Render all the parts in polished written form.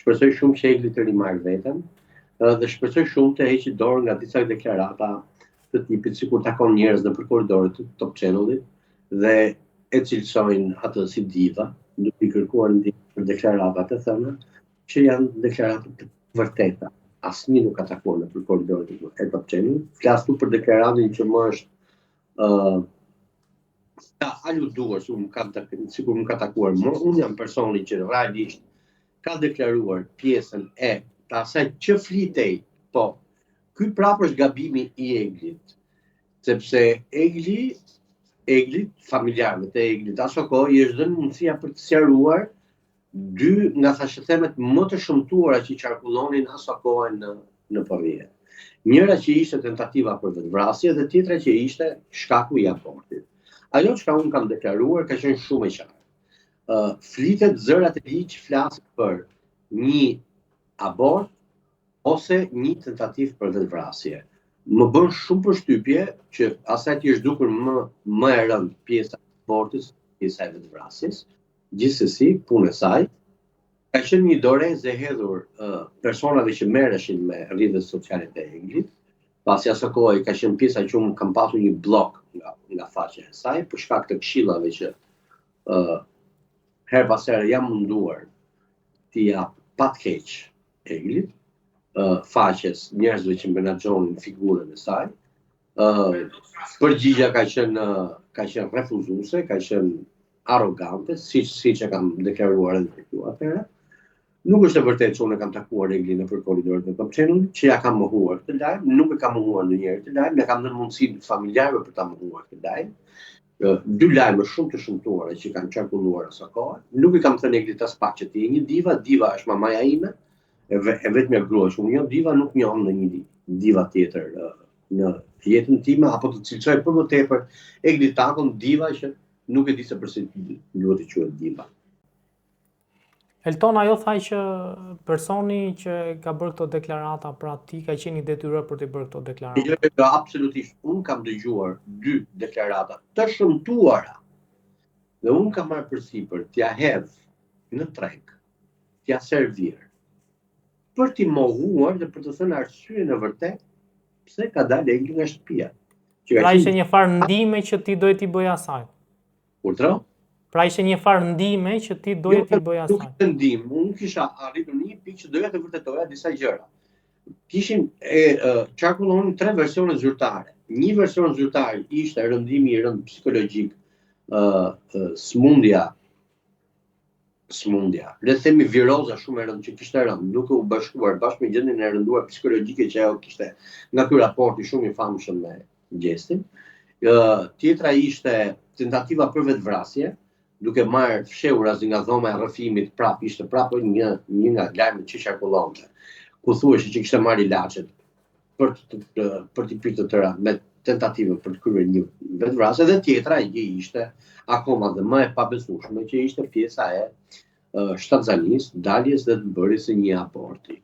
Shpresoj shumë që Egli të rimarrë veten dhe shpresoj shumë të heqë dorë nga disa deklarata të tipit sikur takon njerëz nëpër korridoret të Top Channel-it dhe e cilësojnë atë si diva, duke i kërkuar ndihmë për deklaratat e thëna, që janë deklarata të vërteta. Asnjë nuk ka takuar nëpër korridoret e Top Channel-it. Flas këtu për deklaratën që më është ë uh, ka aluduar se unë kam sikur më ka takuar më, unë jam personi që realisht ka deklaruar pjesën e të asaj që flitej, po, ky prapë është gabimi i Eglit, sepse Egli, Eglit, familjarëve të Eglit, aso kohë i është dhënë mundësia për të sqaruar dy nga thashethemet më të shëmtuara që qarkullonin aso kohe në në rrjet. Njëra që ishte tentativa për vetëvrasje dhe tjetra që ishte shkaku i abortit. Ajo çka unë kam deklaruar ka qenë shumë e qartë. Uh, flitet zërat e ligj flasin për një abort ose një tentativë për vetëvrasje. Më bën shumë përshtypje që asaj t'i është dukur më më e rëndë pjesa e abortit, pjesa e vetëvrasjes. Gjithsesi, punë e saj, ka qenë një dorezë e hedhur uh, personave që merreshin me rrjetet sociale të Eglit, pasi aso kohe ka qenë pjesa që unë kam pasur një bllok nga nga faqja e saj për shkak të këshillave që uh, herë pas here jam munduar t'i jap pa të keq Eglit, uh, faqes njerëzve që menaxhonin figurën e saj. Uh, përgjigja ka qenë ka qenë refuzuese, ka qenë arrogante, siç siç e kam deklaruar edhe këtu atëherë. Nuk është e vërtetë që unë e kam takuar Eglin nëpër korridoret e Top Channel-it, që ja kam mohuar këtë lajm, nuk e kam mohuar ndonjëherë këtë lajm, ja kam dhënë mundësinë familjarëve për ta mohuar këtë lajm. Dy lajme shumë të shëmtuara që kanë qarkulluar aso kohe. Nuk i kam thënë Eglit aspak që ti je një diva, diva është mamaja ime, e, ve, e vetmja grua që unë njoh diva nuk njoh ndonjë diva tjetër në jetën time apo të cilësoj për më tepër Egli Takon diva që Nuk e di se përse duhet të quhet diva. Elton, ajo tha që personi që ka bërë këto deklarata, pra ti ka qenë i detyruar për të bërë këto deklarata. Jo, jo, absolutisht. Unë kam dëgjuar dy deklarata të shëmtuara. Dhe unë kam marrë përsipër t'ia hedh në treg, t'ia servir, për t'i mohuar dhe për të thënë arsyen e vërtetë pse ka dalë Egli nga shtëpia. Që pra ishte një farë ndihme që ti doje t'i bëje asaj. Urdhëro? Pra ishte një farë ndihme që ti doje jo, t'i bëje asaj. Nuk ishte ndihmë, unë kisha arritur në një pikë që doja të vërtetoja disa gjëra. Kishin e, e qarkullonin tre versione zyrtare. Një version zyrtar ishte rëndimi i rëndë psikologjik, ë sëmundja sëmundja, le të themi viroza shumë e rëndë që kishte rënë, duke u bashkuar bashkë me gjendjen e rënduar psikologjike që ajo kishte nga ky raporti shumë i famshëm me Gjestin. Ë tjetra ishte tentativa për vetëvrasje, duke marrë fshehurazi nga dhoma e rrëfimit, prapë ishte prapë një një nga lajmet që qarkullonte, ku thuhej që kishte marrë ilaçet për të për t'i pirë të tëra me tentativën për të kryer një vetëvrasje dhe tjetra që ishte akoma dhe më e pabesueshme që ishte pjesa e shtatzanisë, daljes dhe të bërjes së një aborti.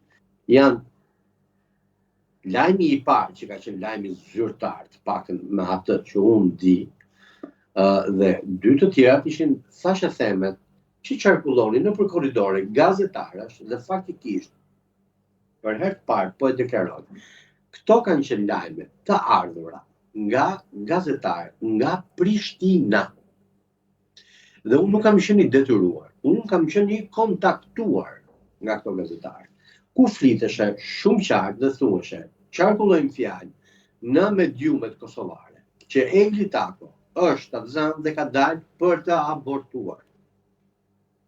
Janë lajmi i parë që ka qenë lajmi zyrtar, të paktën me atë që unë di, dhe dy të tjerat ishin thashethemet që qarkullonin nëpër korridore gazetarësh dhe faktikisht Për herë të parë po e deklaroj. Këto kanë qenë lajme të ardhura nga gazetarë, nga Prishtina. Dhe unë nuk kam qenë i detyruar, unë kam qenë i kontaktuar nga këto gazetarë. Ku fliteshe shumë qartë dhe thuheshe, qarkullojnë fjalë në mediumet kosovare, që Egli Tako është shtatzënë dhe ka dalë për të abortuar.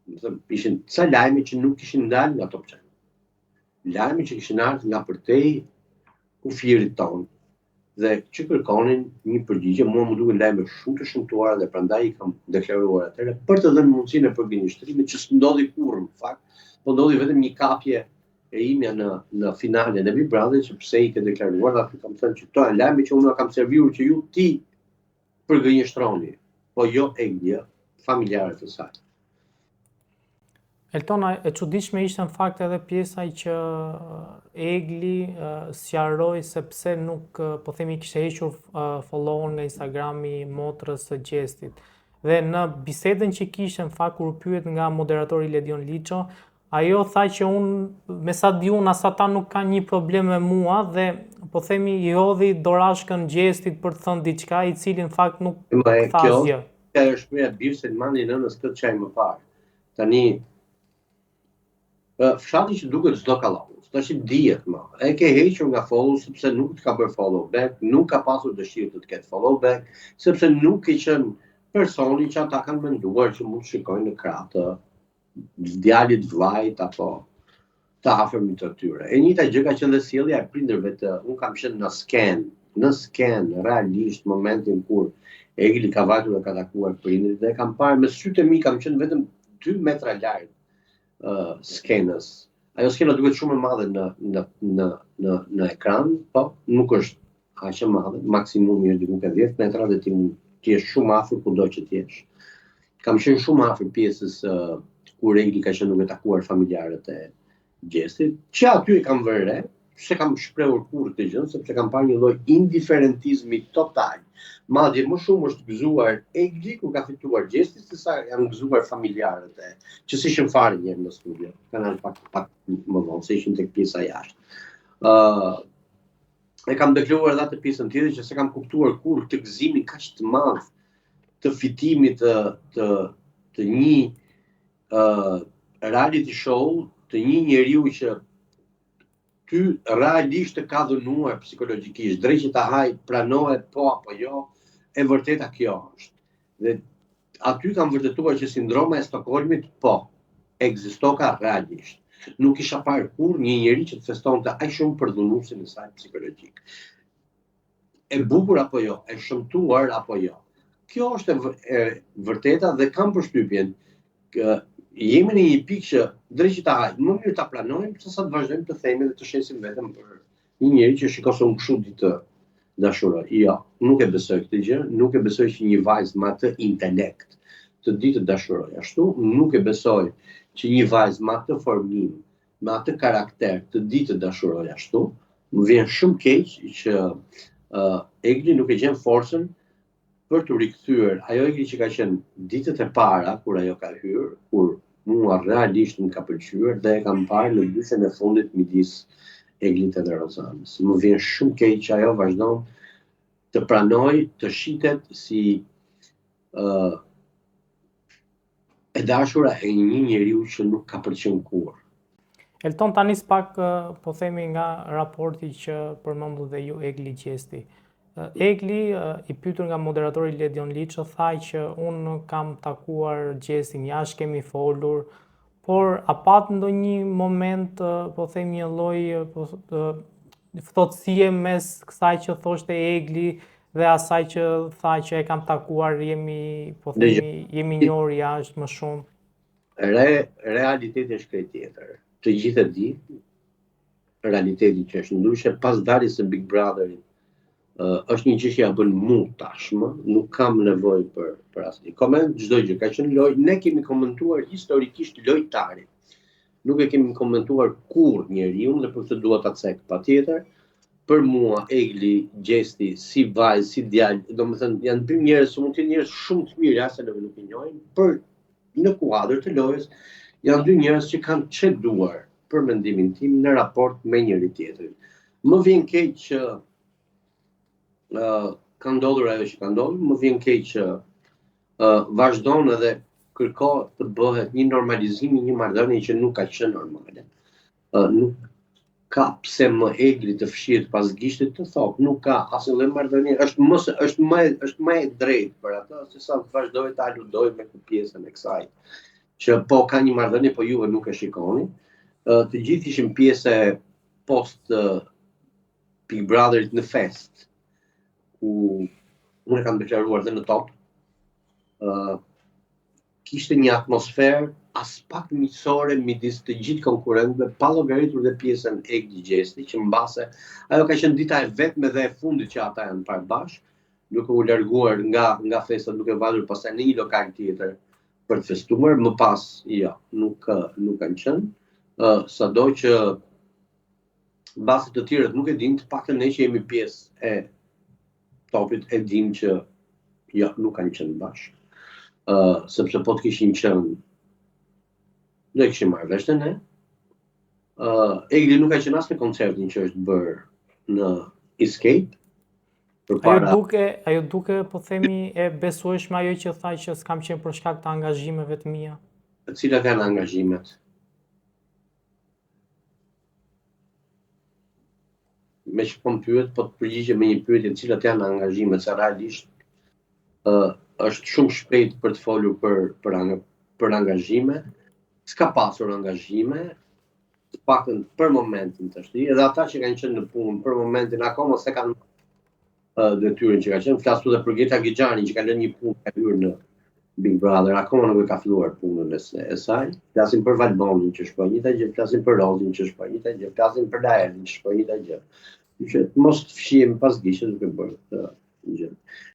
Domethënë, ishin ca lajme që nuk kishin dalë nga Top Channel. Lajme që kishin ardhur nga përtej kufirit tonë dhe që kërkonin një përgjigje, mua m'u dukën lajme shumë të shëmtuara dhe prandaj i kam deklaruar atëherë për të dhënë mundësinë e përgënjeshtrimit që s'ndodhi kurrë në fakt, po ndodhi vetëm një kapje e imja në në finalen e Big Brother që pse i ke deklaruar dhe aty kam thënë që këto janë lajme që unë kam servirur që ju t'i përgënjeshtroni, po jo Egli, familjarët e saj. Eltona, e çuditshme ishte në fakt edhe pjesa që Egli sqaroi se pse nuk, po themi, kishte hequr follow nga Instagrami motrës së Gjestit. Dhe në bisedën që kishte në fakt kur u pyet nga moderatori Ledion Liço, Ajo tha që unë, me sa di unë, as ata nuk kanë një problem me mua dhe po themi i hodhi dorashkën Gjestit për të thënë diçka, i cili në fakt nuk tha asgjë. Kjo është shprehja bir Selmani nënës këtë çaj më parë. Tani fshati që duket s'do kallavuz. Tash i dihet më. E ke hequr nga follow sepse nuk të ka bërë follow back, nuk ka pasur dëshirë të të ketë follow back, sepse nuk ke qenë personi që ata kanë menduar që mund të shikojnë në krah të djalit, vllait apo të afërmit të tyre. E njëjta gjë ka qenë dhe sjellja e prindërve të, unë kam qenë në skenë, në skenë realisht momentin kur Egli ka vajtur dhe ka takuar prindërit dhe kam parë me sytë e mi kam qenë vetëm 2 metra larg uh, skenës. Ajo skena duket shumë e madhe në në në në në ekran, po nuk është aq e madhe, maksimumi është diku ke 10 metra dhe ti mund të jesh shumë afër kudo që të jesh. Kam qenë shumë afër pjesës uh, kur Egli ka qenë duke takuar familjarët e Gjestit, që aty e kam vënë re, s'e kam shprehur kurrë këtë gjë, sepse kam parë një lloj indiferentizmi total. Madje më shumë është gëzuar Egli kur ka fituar Gjesti se sa janë gëzuar familjarët e që s'ishin fare njëherë në studio. Kanë ardhur pak pak më vonë, se ishin tek pjesa jashtë. Ë uh, e kam deklaruar edhe atë pjesën tjetër që s'e kam kuptuar kurrë këtë gëzimin kaq të madh të fitimit të të të një uh, reality show të një njeriu që ty realisht të ka dhunuar psikologjikisht, dreqi ta haj, pranohet po apo jo, e vërteta kjo është. Dhe aty kam vërtetuar që sindroma e Stokholmit po, ekzistoka realisht. Nuk isha parë kurrë një njeri që të festonte aq shumë për dhunuesin e saj psikologjik. E bukur apo jo, e shëmtuar apo jo. Kjo është e, e vërteta dhe kam përshtypjen që jemi në një pikë që dreqi ta haj, më mirë ta pranojmë se sa të vazhdojmë të themi dhe të shesim veten për një njeri që shiko se unë kështu di të dashuroj. Jo, nuk e besoj këtë gjë, nuk e besoj që një vajzë me atë intelekt të di të dashuroj. Ashtu, nuk e besoj që një vajzë me atë formim, me atë karakter të di të dashuroj ashtu. Më vjen shumë keq që uh, Egli nuk e gjen forcën për t'u rikthyer ajo Egli që ka qenë ditët e para kur ajo ka hyrë, kur mua realisht më ka pëlqyer dhe e kam parë në dyshen e fundit midis Eglit edhe Rozanës. Më vjen shumë keq që ajo vazhdon të pranojë të shitet si uh, e dashura e një njeriu që nuk ka për të qenë kurrë. Elton ta nis pak po themi nga raporti që përmendët dhe ju Egli Gjesti. Egli i pyetur nga moderatori Ledion Liço tha që unë kam takuar Gjestin jashtë kemi folur, por a pat ndonjë moment po themi një lloj po ftohtësie mes kësaj që thoshte Egli dhe asaj që tha që e kam takuar jemi po themi jemi njohur jashtë më shumë. Re, realiteti është krejt tjetër. Të gjithë e dinë realitetin që është ndryshe pas daljes së Big Brotherit. Uh, është një gjë që ja bën mu tashmë, nuk kam nevojë për për asnjë koment, çdo gjë ka qenë lojë, ne kemi komentuar historikisht lojtarin. Nuk e kemi komentuar kurrë njeriun dhe për këtë dua ta cek patjetër. Për mua Egli, Gjesti, si vajzë, si djalë, domethënë janë dy njerëz që mund të jenë njerëz shumë të mirë, ja se ne nuk i njohim, por në kuadër të lojës janë dy njerëz që kanë çeduar për mendimin tim në raport me njëri tjetrin. Më vjen keq që uh, ka ndodhur ajo që ka ndodhur, më vjen keq që uh, vazhdon edhe kërkohet të bëhet një normalizim i një marrëdhënie që nuk ka qenë normale. Uh, nuk ka pse më Egli të fshihet pas gishtit të thotë, nuk ka asnjë lloj marrëdhënie, është më është më është më e drejtë për atë se sa të vazhdojë të aludojë me këtë pjesën e kësaj. Që po ka një marrëdhënie, po juve nuk e shikoni. Uh, të gjithë ishim pjesë e post uh, Big Brotherit në fest, ku unë e kam deklaruar dhe në top, uh, kishte një atmosferë aspak miqësore midis të gjithë konkurrentëve, pa llogaritur dhe pjesën Egli Gjesti, që mbase ajo ka qenë dita e vetme dhe e fundit që ata janë parë bashkë, duke u larguar nga nga festa, duke vajtur pastaj në një lokal tjetër për të festuar, më pas jo, nuk nuk kanë qenë. Ë uh, sado që Mbase të tjerët nuk e dinë, të paktën ne që jemi pjesë e topit e dimë që jo, nuk kanë qenë bashkë. Ë, uh, sepse po të kishin qenë Do e kishim marrë vesh dhe ne. Uh, Egli nuk ka qenë as në koncertin që është bërë në Escape. Përpara... Ajo duke, ajo duke, po themi, e besueshme ajo që tha që s'kam qenë për shkak të angazhimeve të mia. Cilat janë angazhimet? Meqë po më pyet, po të përgjigjem me një pyetje, cilat janë angazhimet, se realisht uh, është shumë shpejt për të folur për për ang për angazhime. S'ka pasur angazhime, të paktën për momentin tashti, edhe ata që kanë qenë në punë për momentin akoma s'e kanë uh, detyrën që ka qenë, flas këtu dhe për Geta Gixharin që ka lënë një punë ka hyrë në Big Brother, akoma nuk e ka filluar punën e, e saj. Flasim për Valbonin që është po e njëjta gjë, flasim për Rozin që është po e njëjta gjë, flasim për Laertin që është po e njëjta gjë. Që mos të fshihemi pas gishtit duke bërë këtë gjë.